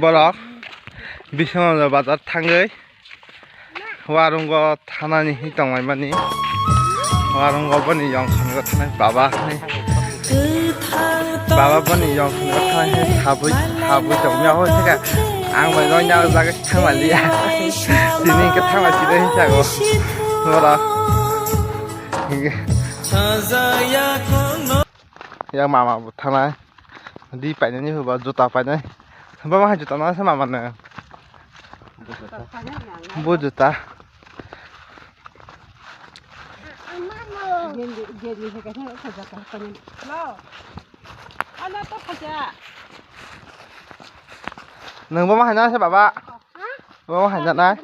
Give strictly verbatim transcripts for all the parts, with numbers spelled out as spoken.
Borok Biswanath bazar thangwi warungo thanani hi tonglaimani. Warungo boni yong sonigo thanai baba hinwi. Baba boni yong sonigo thanai hinwi sabwi, sabwi tongmia hoi thika. Ang bai rong yang jaga thangmaliya. Tini hingke thangma sida hinsago. Borok. Hingke. Yang mama bo thanai. Di painani huba juta painai. Baba hai juta nang se mama ne. Bu juta. Nang baba hai nang se baba. Baba hai nang nai.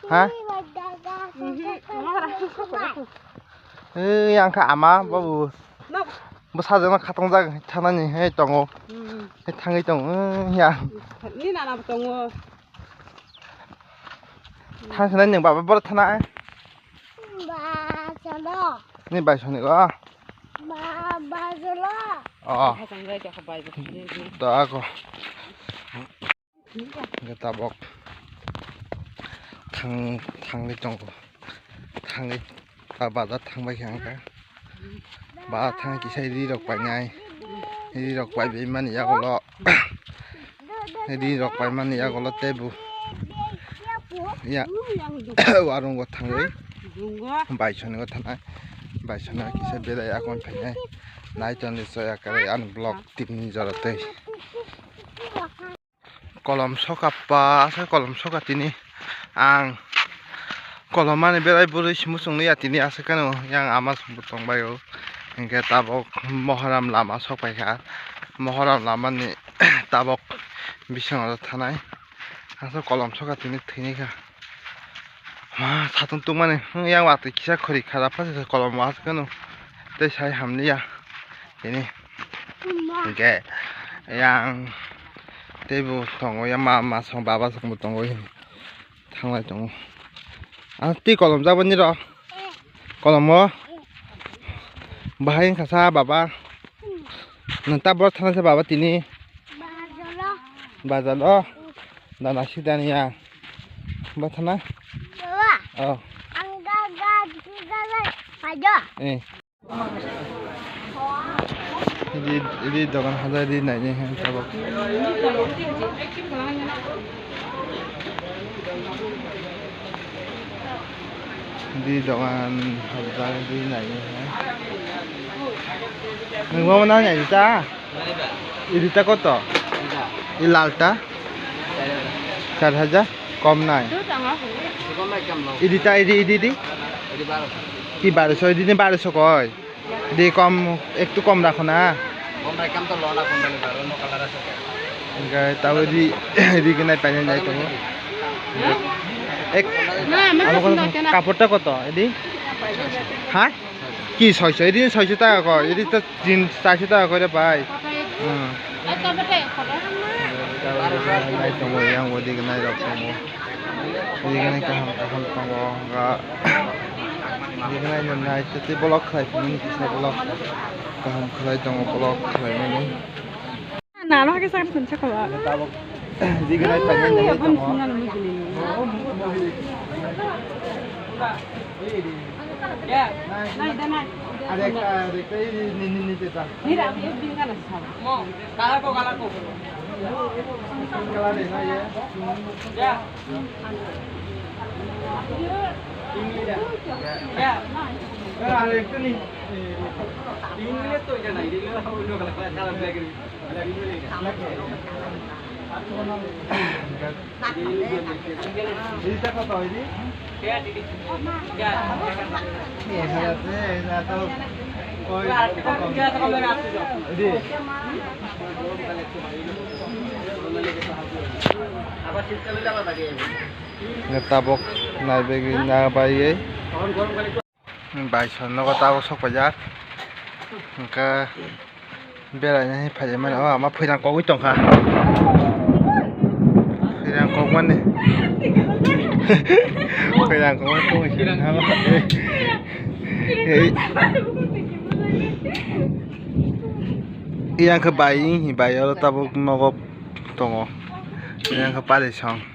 Ha? Eh, yang kha ama babu. Bwsajwkno khatung jak thanani hai tongo. Hmm. Hai thangwi tongo, hmm, ya. Ni nana bo tongo. Thang sanai nwng baba boro thana. Ba, chalo. Ni bai soni go. Ba, ba, chalo. Oh. Hai tong bai, jakha bai, bai. To ako. Hingke tabok thang, thangwi tongo. Thangwi ta bazar thangbai khe ang kha. Bazar thang kisa ri rok painai. Ri rok paibai mani yagulo. Ri rok paimani yagulo teibo. Ya. Warungo thangwi. Baisonigo thanai. Baisonigo kisa berai akon phainai. Naitonwi soya kwrwi ani vlog tini jora tei. Kolom soka pa, asa kolom soka tini ang kolom mani berai bwrwi si muchung liya tini asa khe no yang ama song bo tong bai o. Hingke tabok Mohoram lama sok pai kha. Mohoram lama ni tabok bising oro thanai. Asa kolom soka tini thwini kha. Ma, satung tungmani, hmm, yang watwi kisa khori kha, da phasa kolom wa kano. Tei sai hamliya. Tini. Hingke yang teibo tongo, ya ma, ma song, baba song bo tongo. Thanglai tongo. Ah, tei kolom jaboni ro. Kolom o. Bahai wngkha sa, baba. Nwng ta boro thana se baba tini. Bazar o. Bazar o. Dana sidani ya. Ba thana. Baba. Oh. Ang ga ga ga ga ga. Pajo. Eh. Di, di dogan hajai di nai ni hen tabok. Di dogan hajai di nai ni hen. Nwng bo nang nai ta? Irita koto? I lalta? Char hajar? Kom nai. Irita, iri, iri, iri? Ki baroso, iri ni baroso koi? Di kom, ektu kom rakho na. Kom rai kam to lona kom bale baro no color aswk. Hingke tabo di, di gwnai painai nai tongo. Ek, abo kono kapor ta koto, edi? Ha? Ki soiso, edi soiso taka ko, edi to tin charso taka ko re bai. Hmm. Nai tongo, yang bo di gwnai rok tongo. Di gwnai kaham, kaham tongo, ga. Di gwnai no nai, tei vlog khlai phano kisa vlog kaham khlai tongo, vlog khlai mani. Nano hake sakni khunsa khawa. Tabok di gwnai painani tongo. Are ekta, are ekta, ni, ni, ni, jeta. Mira, yo bin kana sa. Mo, kala ko, kala ko. Kala de na ye. Ya. Ya. Are ekta ni. Ini ni to jana, ini lo, lo kala, kala, kala, kala. Tabok nai begwi na bai. Bai son nogo tabok sok paijak. Hingke beraina hai phai mani, o ama phuirang kogwi tongkha. Phuirang kok mani. Phuirang kok mani kogwi se. Ei. Yang khe bai, bai oro tabuk nogo tongo. Yang khe pari song.